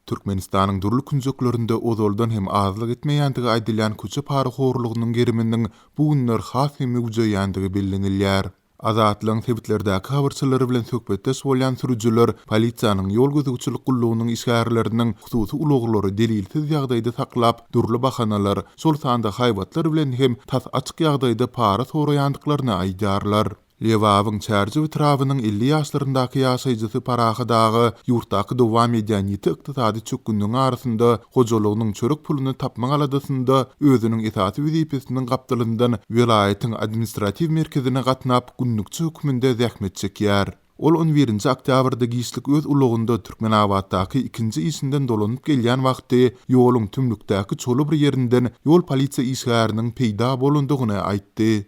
Türkmenistanyň dürli künjeklerinde ozaldan hem azlyk etmeýändigi aýdylýan köçe parahorlugynyň geriminiň bu günler has hem möwjeýändigi bellenilýär. Azatlygyň sebitlerdäki habarçylary bilen söhbetdeş bolýan sürüjiler polisiýanyň ýol gözegçilik gullugynyň işgärleriniň hususy ulaglary delilsiz ýagdaýda saklap, dürli bahanalar, şol sanda haýbatlar bilen hem tas açyk ýagdaýda para soraýandyklaryny aýdýarlar. Lebabyň Çärjew etrabynyň 50 ýaşlaryndaky ýaşaýjysy Parahat aga ýurtdaky dowam edýän ýiti ykdysady çökgünligiň arasynda hojalygynyň çörek puluny tapmak aladasynda özüniň esasy wezipesiniň gapdalyndan welaýatyň administratiw merkezine gatnap, günlükçi hökmünde zähmet çekýär. Ol on birinji oktýabrda giçlik öz ulagynda Türkmenabatdaky ikinji işinden dolanyp gelýän wagty ýoluň tümlükdäki çola bir ýerinden ýol polisiýa işgäriniň peýda bolandygyny aýtdy.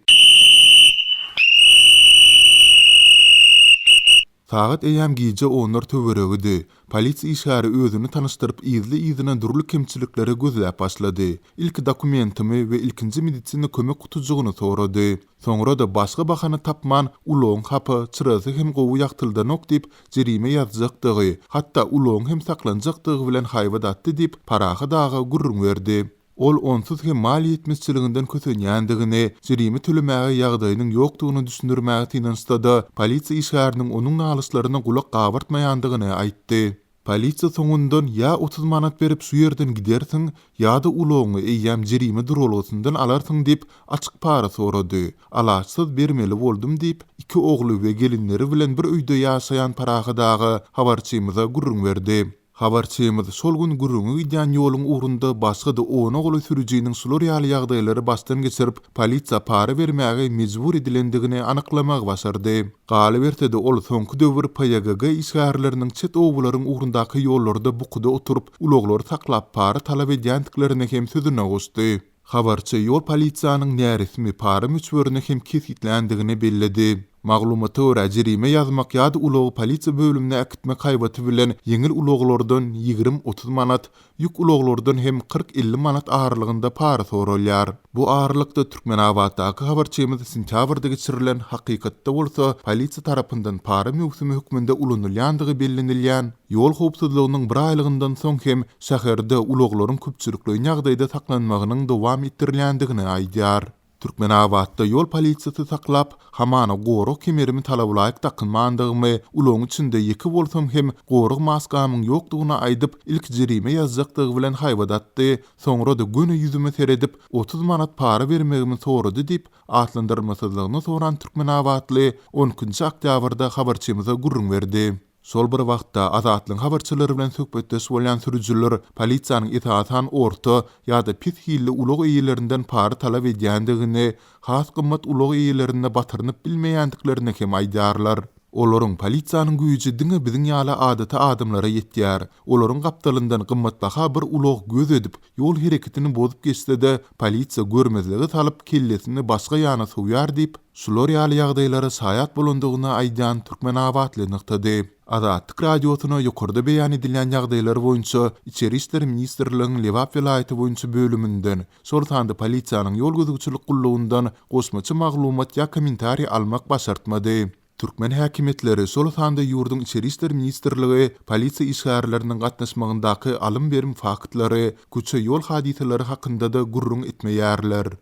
Sagat eýýäm gije onlar töweregidi. Polisiýa işgäri özüni tanyşdyryp yzly-yzyna dürli kemçilikleri gözläp başlady. Ilki dokumentimi we ilkinji medisina kömek gutujygyny sorady. Soňra-da başga bahana tapman, ulagyň hapa, çyrasy hem gowy ýagtyldanok diýip, jerime ýazjakdygy, hatda ulagyň hem saklanjakdygy bilen haýbat atdy diýip, Parahat aga gürrüň berdi. Ol onsuz hem maliýe ýetmezçiliginden kösenýändigini, jerime tölemäge ýagdaýynyň ýokdugyny düşündirmäge synanyşsa-da, polisiýa işgäriniň onuň nalyşlaryna gulak gabartmaýandygyny aýtdy. Polisiýa soňundan ýa 30 manat berip şu ýerden gidersiň, ýa-da ulagyňy eýýäm jerime duralgasyndan alarsyň diýip, açyk para sorady. Alaçsyz bermeli boldum diýip, iki ogly we gelinleri bilen bir öýde ýaşaýan Parahat aga habarçymyza gürrüň berdi. Habarçymyz şol gün gürrüňi gidýän ýoluň ugrunda başga-da ona golaý sürüjiniň şular ýaly ýagdaýlary başdan geçirip, polisiýa para bermäge mejbur edilendigini anyklamagy başardy. Galyberse-de, ol soňky döwür PYGG işgärleriniň çet obalaryň ugrundaky ýollarda bukuda oturyp, ulaglary saklap para talap edýändiklerini hem sözüne goşdy. Habarçy ýol polisiýanyň näresmi para möçberini hem kesgitländigini belledi. Maglumata görä, jerime ýazmak ýa-da ulagy polisiýa bölümine äkitmek haýbaty bilen ýeňil ulaglardan 20-30 manat, ýük ulaglardan hem 40-50 manat aralygynda para soralýar. Bu aralykda, Türkmenabatdaky habarçymyz sentýabrda geçirilen, hakykatda bolsa polisiýa tarapyndan para möwsümi hökmünde ulanylýandygy bellenilýän ýol howpsuzlygynyň bir aýlygyndan soň hem şäherde ulaglaryň köpçülikleýin ýagdaýda saklanmagynyň dowam etdirilýändigini aýdýar. Türkmenabatda ýol polisiýasy saklap, hamana gorag kemerimi talabalaýyk dakynmandygymy, ulagyň içinde ýeke bolsam hem gorag maskamyň ýokdugyny aýdyp, ilki jerime ýazjakdygy bilen haýbat atdy, soňra-da göni ýüzüme seredip, 30 manat para bermegimi sorady diýip, atlandyrylmasyzlygyny soran türkmenabatly on ikinji oktýabrda habarçymyza gürrüň berdi. Şol bir wagtda, Azatlygyň habarçylary bilen söhbetdeş bolýan sürüjiler polisiýanyň esasan orta ýa-da pes hilli ulag eýelerinden para talap edýändigini, has gymmat ulag eýelerine batyrynyp bilmeýändiklerini hem aýdýarlar. Olaryň polisiýanyň güýji diňe biziň ýaly adaty adamlara ýetýär. Olaryň gapdalyndan gymmatbaha bir ulag göz edip, ýol hereketini bozup geçse-de, polisiýa görmezlige salyp, kellesini başga ýana sowýar diýip, Şular ýaly ýagdaýlara şaýat bolandygyny aýdýan türkmenabatly nygtady. Azatlyk Radiosyna ýokarda beýan edilýän ýagdaýlar boýunça Içeri işler ministrligiň Lebap welaýaty boýunça bölüminden, şol sanda polisiýanyň ýol gözegçilik gullugyndan goşmaça maglumat ýa kommentariý almak başartmady. Türkmen häkimiýetleri, şol sanda ýurduň Içeri işler ministrligi polisiýa işgärleriniň gatnaşmagyndaky alym-berim faktlary, köçe-ýol hadysalary hakynda-da gürrüň etmeýärler.